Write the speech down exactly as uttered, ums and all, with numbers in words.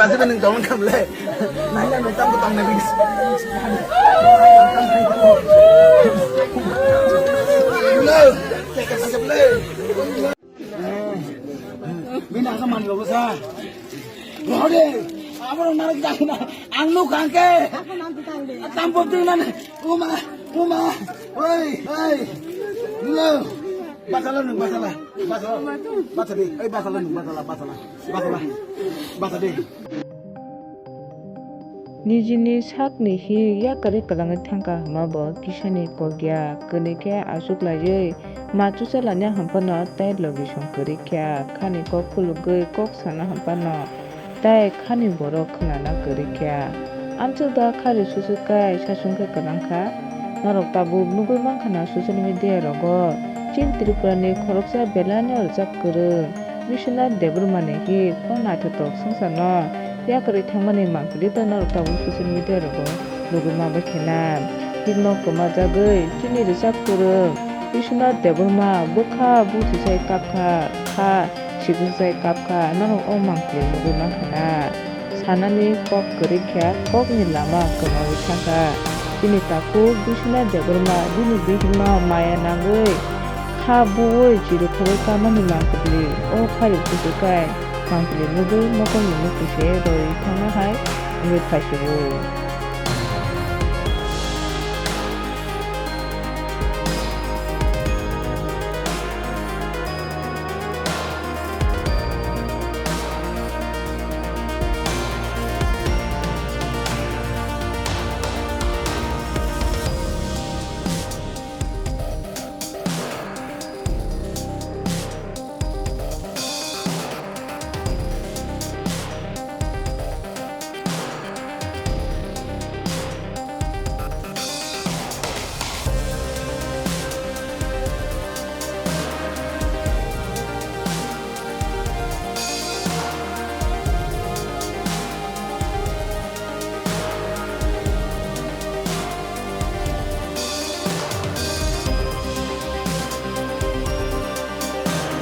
Asa nung tong kam le. Nang nang tong tong nang. Bini asa man lo sa. Rode, abo nang dai na. Ang nuk ang ke. Tampo tu nang. Uma, uma. Oi, oi. Lo. Basala nung basala. Basala. Basala. Oi basala nung basala, basala. Basala. Basala. Nijini sakni hi yakarwi kwlangwi thangkha hwnma bo kisani kok ya, kwnwi khe achuk laiwi ma chucha lanya hwnphano tei logi song kwrwi kha, khani kok khulugwi kok sana hwnphano tei khani borok khwnana kwrwi kha. Amchuk da khari susuk kai sasung khe kwlangkha. Norok tabuk nugwi mankha na social media rogo. Chini Tripura ni khoroksa belai no rwchap kwrwng Biswanath Debbarma ni hit o naithotok swngchar no yakarwi thangmani mangpili tei norok tabuk social media rogo nugwi manbai khe na. Hit no kwma jagwi chini rwchap kwrwng Biswanath Debbarma bwkha buchi sai kapkha kha. Sikung sai kapkha, norok o mangpili nugwi mankha na. Sanani kok kwrwi kha, kokni lama kwmawi thangkha. Chini takhuk Biswanath Debbarma bini bihikno maya nangwi kha buwi chirikhogwi kamani mangpili o khari kuchukai mangpili nugwi mokolni mukti se rwi thangna hai wngwi phaisio.